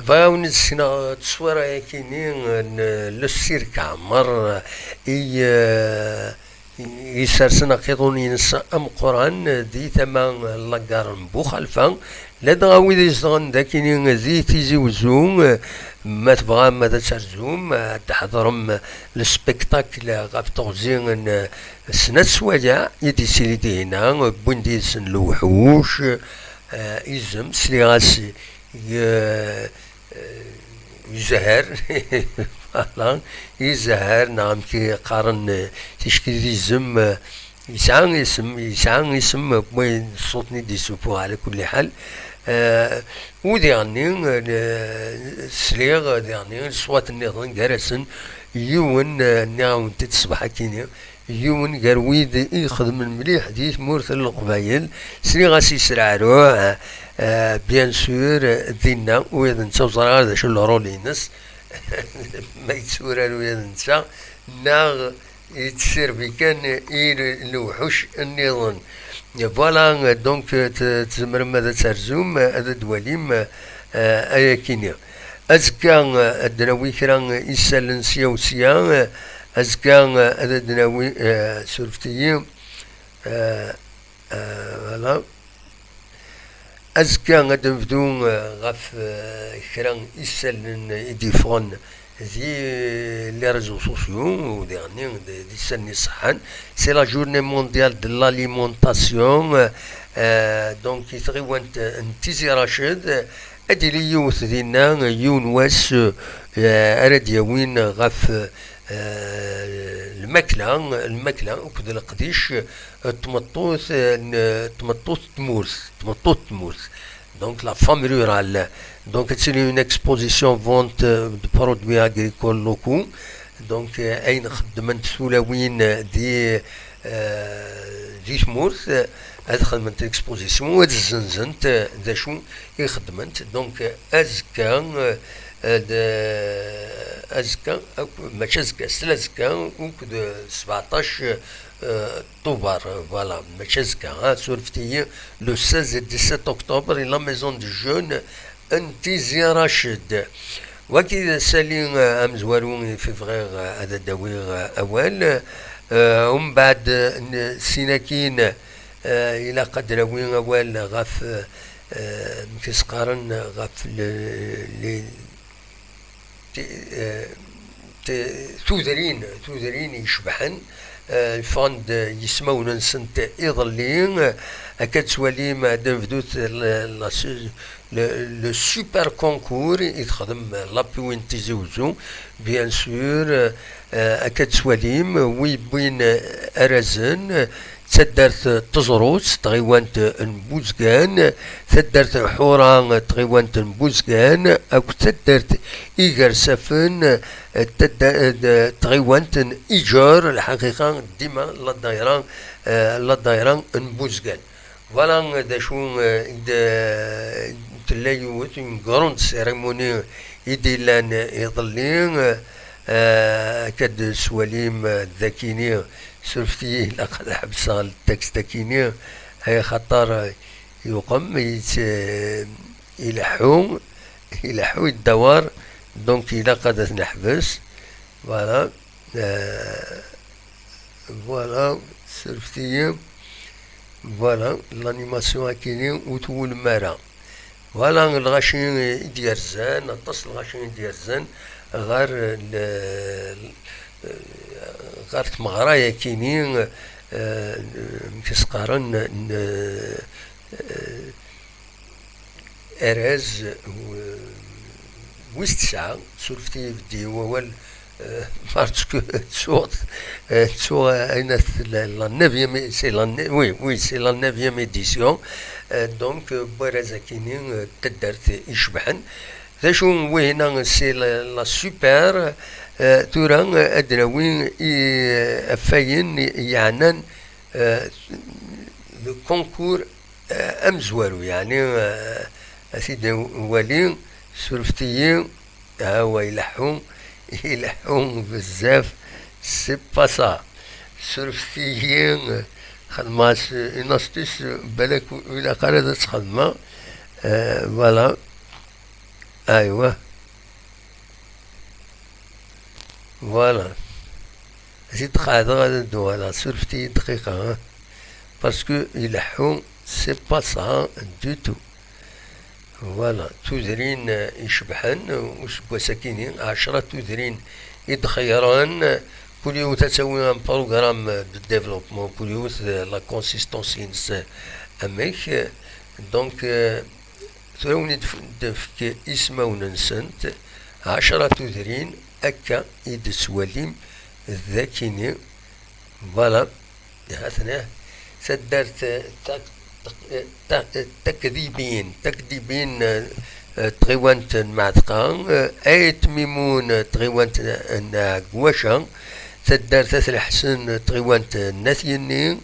Bɣiɣ ad wen-d-sekneɣ tteswira-yakini n Le Cirque Ɛmer i, eh, isersen aqiḍun-ines ameqqran di tama n laggar n Buxalfa, ladɣa wid izedɣen dakini di Tizi Wezzu, ma tebɣam ad terzum, ad tḥeḍrem le spectacle ɣef teɣzi n snat swayeɛ i d-yesili dihina, wwin-d yid-sen lewḥuc, eh, izem, sliɣ-as, eh, eh, izehher, voilà, izehher, neɣ amek i qqaren, eh, ticki d izem, eh, yesɛa isem, yesɛa isem, wayen ṣṣut-nni d-yessuffuɣ, ɛla kulli ḥal. Eh, u diɣenni, eh, sliɣ, diɣenni, leṣwat nniḍen gar-asen, yiwen, eh, nniɣ-awen-t-id ṣṣbeḥ-akini, yiwen gar wid i ixedmen mliḥ di tmurt n Leqbayel, sliɣ-as yesreɛruɛ, eh, bien sûr, dinna, ula d netta ur ẓriɣ ara d acu le rôle-ines, ma yetturar ula d netta, neɣ yettsirbi kan i lewḥuc nniḍen. Voilà, donc, t-, tzemrem ad terzum, ad d-twalim, eh, ayakini. Azekka, eh, ad d-nawi kra isallen sya u sya. Azekka, eh, ad d-nawi, eh, surfet-iyi. Eh, eh, voilà. Azekka ad nebdu, eh, ɣef, eh, kra isallen i d-yeffɣen di les réseaux sociaux, u diɣenni d, d isallen iṣeḥḥan. C'est la journée mondiale de l'alimentation. Eh, donc, i tɣiwant n Tizi Raced, ad d-yili yiwet dinna, yiwen wass, eh, ara d-yawin ɣef, eh, lmakla, lmakla akked leqdic, eh, tmeṭṭut, eh, n, tmeṭṭut tmurt, tmeṭṭut tmurt. Donc, la femme rurale. Donc, c'est une exposition vente, euh, de produits agricoles locaux. Donc, euh, ayen xeddment tulawin di, euh, di tmurt, euh, ad xedment l'exposition, ad zzenzent, euh, d acu i xeddment. Donc, euh, azekka, euh, euh, d, azekka, akk-, mačči azekka, s azekka, akked, euh, sbeɛṭac, euh, Tubeṛ, voilà, mačči azekka, ha, surfet-iyi, le seize et dix-sept octobre, i la maison de jeunes n Tizi Raced. Wagi d asali, eh, amezwaru i fi bɣiɣ, eh, ad d-awiɣ, eh, awal. Eh, umbeɛd, eh, n-, sin akin, eh, ilaq ad d-nawi awal ɣef, eh, amek i s-qqaren, ɣef le-, les ti-, eh, ti-, tudrin, tudrin icebḥen, eh, ffɣen-d yismawen-nsent iḍelli, eh, akka d-tettwalim, eh, ad nebdut le, la su-, le, le super concours i texdem la P W N Tizi Wezzu, bien sûr, eh, akka d-tettwalim, wi yewwin, eh, arazen, taddart Teẓrut, tɣiwant n Buzgan, taddart Ḥura, tɣiwant n Buzgan, akked taddart Igersafen, tadda-, tɣiwant n Iǧer. Lḥaqiqa, dima la dayra, eh, la dayra n Buzgan. Voilà d acu, eh, i d-, tella yiwet, une grande cérémonie i d-illan iḍelli, eh, akka d-swalim, eh, d akini, surfet-iyi, ilaq ad ḥebseɣ le texte akini, ay xaṭer, eh, yuqem, yett-, ileḥḥu, ileḥḥu, yeddawar, donc ilaq ad t-neḥbes. Voilà. Euh, voilà, surfet-iyi. Voilà, l'animation akini ur twulem ara. Voilà, lɣaci i d-yerzan, aṭas n lɣaci i d-yerzan, ɣer l-, ɣer tmeɣra-yakini, eh, amek i s-qqaren, n, eh, araz, eh, wis tesɛa, surfet-iyi, ibeddi wawal, eh, parce que ttuɣ, eh, ttuɣ ayen at la, la neuvième, c'est la ne-, oui, oui, c'est la neuvième édition, eh, donc, eh, n warraz-akini, eh, n taddart icebḥen. D acu n wihina, c'est la, la super, eh, tura, eh, ad d-nawi i, eh, affayen yeɛnan, eh, le concours, eh, amezwaru, yeɛni, eh, ad t-id-nwali, surfet-iyi, awa ileḥḥu, ileḥḥu bezzaf, c'est pas ça. Surfet-iyi, eh, xedmeɣ-as une astuce, balak ur ilaq ara ad tt-xedmeɣ. Eh, voilà. Aywa. Voilà. Ad t-id-qeɛdeɣ, ad d-uɣaleɣ. Surfet-iyi dqiqa, hein. Parce que ileḥḥu, c'est pas ça du tout. Voilà. Tudrin, eh, icebḥen, eh, useggas-akini, ɛecra tudrin i d-xeyyren, eh, kul yiwet ad tawi un programme de développement, kul yiwet, eh, la consistance-ines, eh, amek, eh, donc, eh, Tura ad wen-id-f-, d-nefk ismawen-nsent, ɛecra tudrin, akka i d-tettwalim d akini. Voilà, ha-ten-a. Taddart, eh, tak-, tak-, eh, tak-, eh, Takdibin, Takdibin, eh, eh, tɣiwant n Mɛetqa, eh, Ayt Mimun, eh, tɣiwant n, n Ɛegwaca, taddart At Lḥsen, eh, tɣiwant n At Yenni,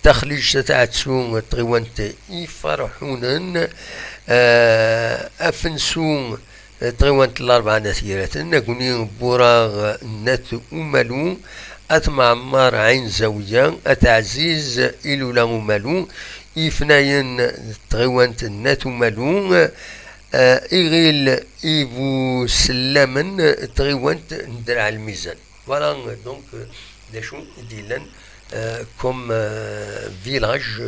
Taxliǧt At Ɛetsu, tɣiwant Iferḥunen, eh, Afensu, tɣiwant n Larebɛa n At Yiraten, Agni Buraɣ n At Umalu, At Mɛemmar Ɛin Zawiya, At Ɛziz Ilula Umalu, Ifnayen, tɣiwant n At Umalu, eh, Iɣil Ibusellamen, tɣiwant n Draɛ Lmizan. Voilà, donc, euh, d acu i d-yellan, euh, comme, euh, village,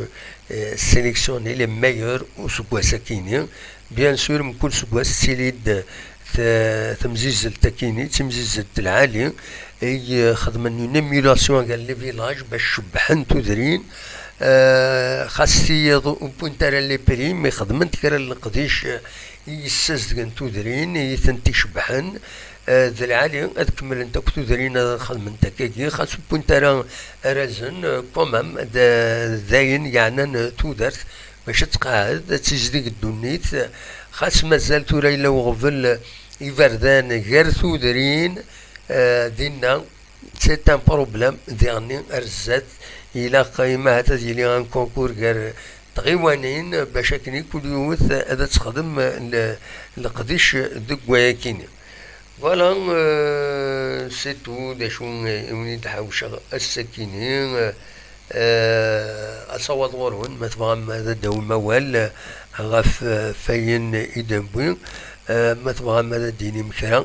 euh, sélectionné les meilleurs useggas-akini. Bien sûr, mkul seggas tettili-d t-, temzizzelt-akini, d timzizzelt lɛali, i, euh, xedmen une émulation ɣer les villages bac cebbḥen tudrin. Euh, xas tiyiḍ ur wwint ara les primes, i xedment kra n leqdic, euh, i yessazedgen tudrin, i tent-icebbḥen. Eh, d lɛali ad kemmlent akk tudrin ad xedment akkagi, xas ur wwint ara arazen, eh, quand même, d, d ayen yeɛnan, eh, tudert, bac ad tqeɛɛed, ad tizdig ddunit, xas mazal tura yella uɣbel, eh, iberdan gar tudrin, eh, dinna, c'est un problème, diɣenni ar zdat, ilaq imahat ad yili un concours gar tɣiwanin, bac akken i kul yiwet ad texdem le-, leqdic deg wayakini. Voilà, euh, c'est tout, d acu i wen-id-ḥawceɣ ass-akini. Euh, asawaḍ ɣur-wen, ma tebɣam ad d-tawim awal ɣef, euh, wayen i d-newwi, euh, ma tebɣam ad d-tinim kra,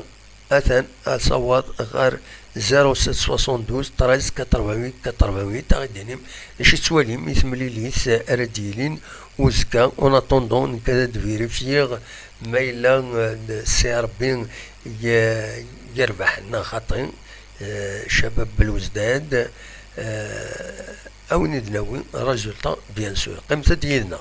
atan asawaḍ ɣer zéro sept soixante-douze treize quatre-vingt-huit quatre-vingt-huit, ad ɣ-d-tinim d acu tettwalim i temlilit ara d-yilin uzekka. En attendant, nekk ad d-vérifier ma yella, eh, Si Ṛebbi ye-, yerbeḥ neɣ xaṭi, eh, Cabab Belouzdad, eh, ad wen-id-nawi résultat, bien sûr. Qqimet-d yid-neɣ.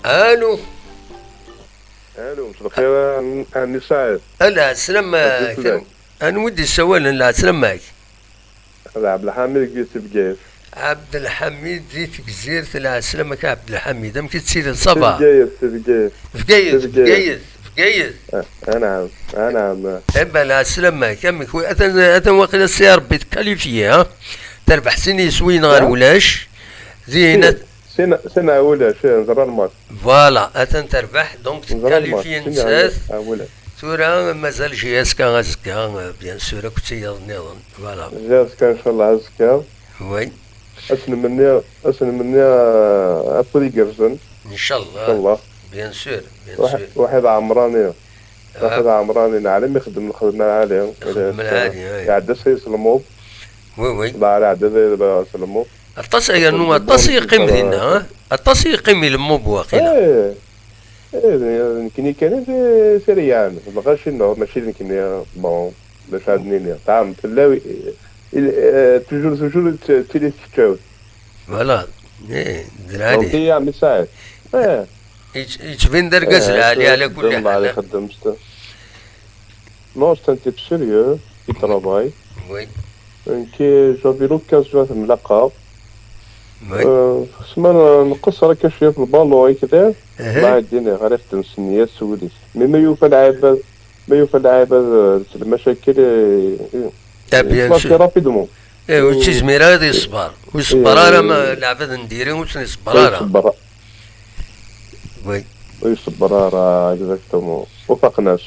Allô. Allô, مساء الخير. عمي سعيد. Lɛeslama-k. Anwa i d-yessawalen? Lɛeslama-k. D Ɛebdelḥamid deg Bgayet. Ɛebdelḥamid di Tegzirt. Lɛeslama-k a Ɛebdelḥamid, amek i tettiliḍ? Ça va? Bgayet, Bgayet. Bgayet, Bgayet. Bgayet, Bgayet. Ah, anɛam, anɛam. Eh ben, lɛeslama-k, amek atan, atan waqila si Rebbi tkalifiye, ha? Terbeḥ sin yiswiyen ɣer ulac. Dihin. Sin, sin ɣer ulac, eh, neẓra lmaç. Voilà, atan terbeḥ, donc tetkalifiye nettat. Tura mazal J S K azekka, bien sûr, akked tiyaḍ nniḍen. Voilà. J S K, ncallah, azekka. Oui. Ad s-nmenni, ad s-nmenni, euh, afud igerrzen. Ncallah. Ncallah. Bien sûr, bien sûr. Waḥid Ɛemrani. Waḥid Ɛemrani, neɛlem ixeddem lxedma lɛali. Lxedma lɛali, oui. Iɛedda s Ayt Lmuḍ. Oui, oui. Ḍaɛer iɛedda s Ayt Lmuḍ. Aṭas, yernu aṭas i yeqqim dinna, eh? Aṭas i yeqqim i Lmuḍ waqila. Eh, eh, nekkni kan i t-, t-, ireyyan, lɣaci-nneɣ, mačči d nekkni, bon, d acu ad nini, ṭṭɛam fell-aw, il, eh, toujours, toujours, t-, tili tkeččawt. Voilà, eh, d lɛali. Donc, i ɛemmi Saɛid. Eh. Yettbin d argaz lɛali, ɛla kulli ḥal. Ixeddem s t-, Non, c'est un type sérieux, qui travaille. Oui. Nekk, j'avais l'occasion ad t-mlaqeɣ. Oui. Euh, semma n-, nqeṣṣer akka cwiya f lbalon ikder, ma ɛeddi niɣ ara ixdem s nniya s wul-is. Mais ma yufa lɛibad, ma yufa lɛibad, euh, s lmacakel, eh, eh, ah, bien sûr. Rapidement. Eh, ur ttizmir ara ad iṣber. Ur iṣebber ara, ma lɛebd n diri ur ttniṣebber ara. Ur iṣebber. Oui. Ur iṣebber ara, exactement. Wufaqen-as.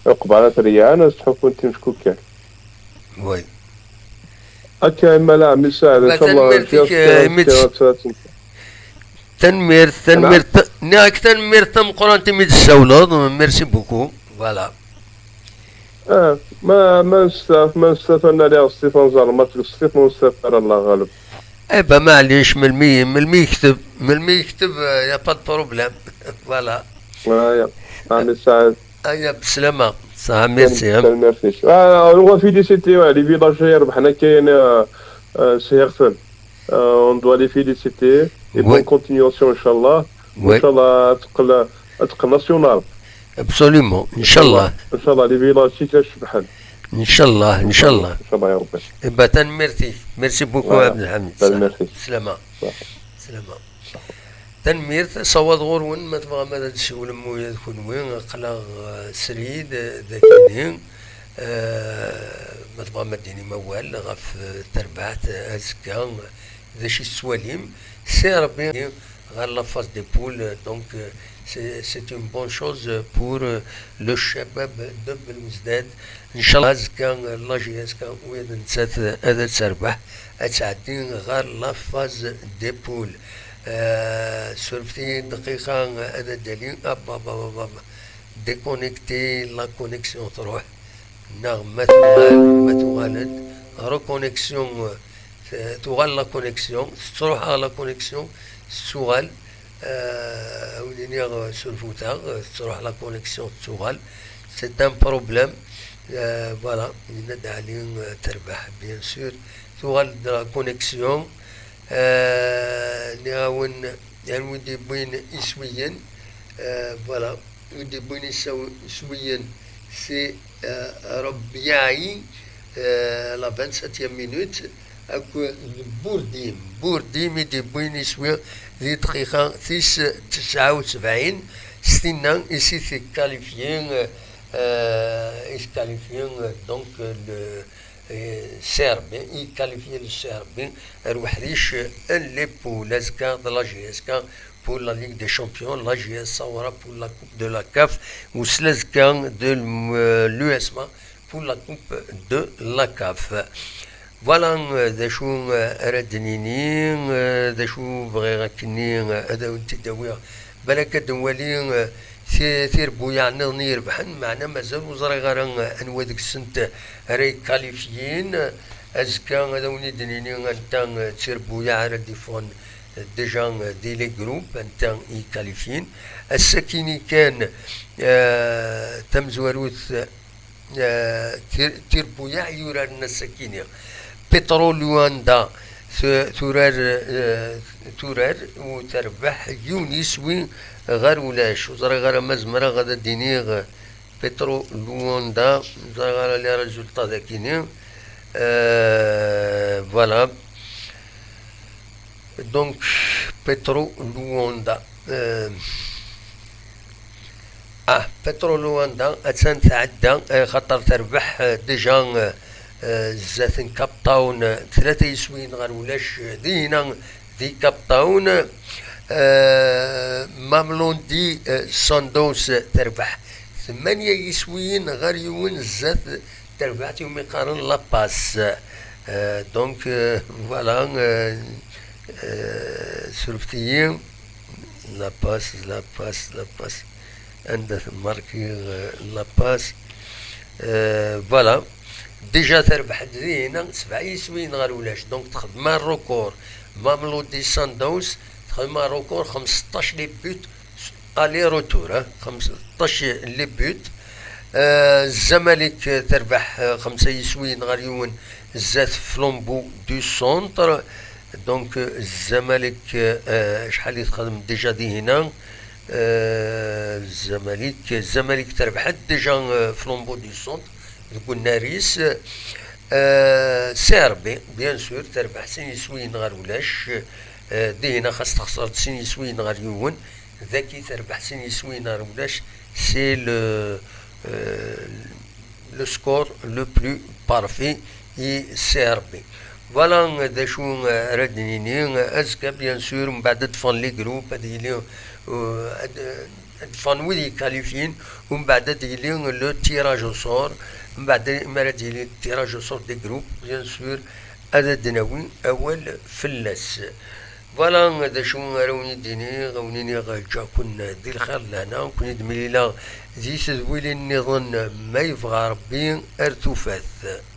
Uqbel ad t-reyɛen, ad ttḥukkun timeckukkal. Oui. Akka, imala, ɛemmi Saɛid, incallah, tanemmirt-ik, eh, imi tt-, tanemmirt, tanemmirt, nniɣ-ak tanemmirt tameqqrant imi d-tessawleḍ, merci beaucoup, voilà. Ah, ma, ma nestaf, ma nestaf ad nali ɣef Stéphane Zermatt, ɣef Stéphane ur nestaf ara, Allah ɣaleb. Eh ben, maɛlic, melmi, melmi yekteb, melmi yekteb, euh, y a pas de problème. Voilà. Aya, ɛemmi Saɛid. Aya, beslama. Saha, merci, hein. Tanemmirt-ik. Ah, on va féliciter, ouais, les villageois, yerbeḥen akka, euh, euh, s Hirfen. Euh, on doit les féliciter. Et bonne continuation, inchallah. Oui. Inchallah, ad teqqel, ad teqqel nationale. Absolument, inchallah. Inchallah, les villages-ik ad cebḥen. Inchallah, inchallah. Inchallah, ya Rebbi. Eh ben, tanemmirt-ik. Merci beaucoup, Abdelhamid. Tanemmirt-ik. Slama. Slama. Tanemmirt, ṣṣawad ɣur-wen, ma tebɣam ad d-tessiwlem ula d kenwi, aql-aɣ, eh, srid, eh, dagi-ni, eh, ma tebɣam ad d-tinim awal ɣef, eh, terbaɛt, eh, azekka, eh, d acu i tettwalim, si Rebbi ɣer la phase des poules, eh, donc, eh, c'est, c'est une bonne chose pour, eh, le Chabab de Belouizdad. Ncallah azekka, eh, la J S K, ula d nettat, eh, ad terbeḥ, ad tɛeddi ɣer la phase des poules. Euh, surfet-iyi dqiqa ad d-ali. Aba, aba, aba, aba. Déconnecter, la connexion truḥ. Neɣ ma tuɣal, ma tuɣal-d. Reconnexion, euh, tuɣal la connexion. Tettruḥ la connexion, tettuɣal. Euh, awen-iniɣ, euh, surfet-aɣ, euh, tettruḥ la connexion, tettuɣal. C'est un problème. Euh, voilà, yenna-d Ɛli, euh, terbeḥ, bien sûr. Tuɣal-d la connexion. Euh, nniɣ-awen, yan wi d-yewwin iswiyen, euh, voilà, wi d-yewwin isaw-, iswiyen, c'est, euh, Rebyaɛi, euh, la vingt-septième minute, akked Burdim. Burdim i d-yewwin iswi di dqiqa tis tesɛa u sebɛin, s tinna i s-itkalifiye, euh, itkalifiye, euh, donc, euh, le, eh, Serbi, i qualifié le Serbi, ar uḥric, eh, les poules, azekka d la J S K pour la Ligue des Champions, la J S Saoura pour la Coupe de la CAF, u s l'azekka de l-, eh, l'U S M A pour la Coupe de la CAF. Voilà, eh, d acu, eh, ara d-nini, eh, d acu bɣiɣ akkenni, eh, ad awen-t-id-awiɣ. Balak ad nwali, eh, ti-, tirbuyaɛ nniḍen i irebḥen, meɛna mazal ur ẓriɣ ara, eh, anwa deg-sent ara yekkalifyin. Azekka ad awen-id-nini anta, eh, d tirbuyaɛ ara d-iffɣen, eh, déjà, eh, di les groupes, anta i yekkalifyin. Ass-akini kan, eh, tamezwarut, eh, tir-, tirbuyaɛ yuraren ass-akini. Petrol Luanda Turar, eh, turar u terbeḥ yiwen yiswi ɣer ulac. Ur ẓriɣ ara ma zemreɣ ad d-iniɣ Petro Luanda, ur ẓriɣ ara les résultats dagini. Euh, voilà. Donc, Petro Luanda. Euh, ah, Petro Luanda, attan tɛedda, eh, xaṭer terbeḥ, eh, déjà, eh, eh, zdat n Cape Town, eh, tlata yiswiyen ɣer ulac, eh, dihina di Cape Town. Eh, Mamelodi, eh, Sundowns, eh, terbeḥ tmanya yiswiyen ɣer yiwen zdat terbeɛt iwumi qqaren La Passe. Eh, donc, eh, voilà, eh, eh, surfet-iyi. La Passe, La Passe, La Passe. Anda temmarki, eh, La Passe. Eh, voilà. Déjà terbeḥ-d dihina sebɛa yiswiyen ɣer ulac. Donc texdem record. Mamelodi Sundowns texdem record xmesṭac les buts aller-retour, hein, xmesṭac les buts. Eh, Zamalek, eh, terbeḥ, eh, xemsa yiswiyen ɣer yiwen zdat Flambeau du Centre. Donc, eh, Zamalek, eh, acḥal i texdem déjà dihina? Eh, Zamalek, Zamalek terbeḥ-d déjà, eh, Flambeau du Centre deg unnar-is. Eh, C R B, bien sûr, terbeḥ sin yiswiyen ɣer ulac. Eh, dihina xas texṣer-d sin yiswiyen ɣer yiwen, dagi terbeḥ sin yiswiyen ɣer ulac. C'est le, eh, le score le plus parfait i C R B. Voilà d acu ara d-nini. Azekka, bien sûr, mbeɛd ad d-ffɣen les groupes, ad yili, eh, ad, ad d-ffɣen wid yekkalifyin, umbeɛd ad yili le tirage au sort. Mbeɛd mi ara d-yili tirage au sort des groupes, bien sûr, ad d-nawi awal fell-as. Voilà d acu ara wen-id-iniɣ, a wen-iniɣ ǧǧiɣ-ken di lxir d lehna, ken-id-mlileɣ di tedwilin nniḍen ma yebɣa Rebbi, ar tufat.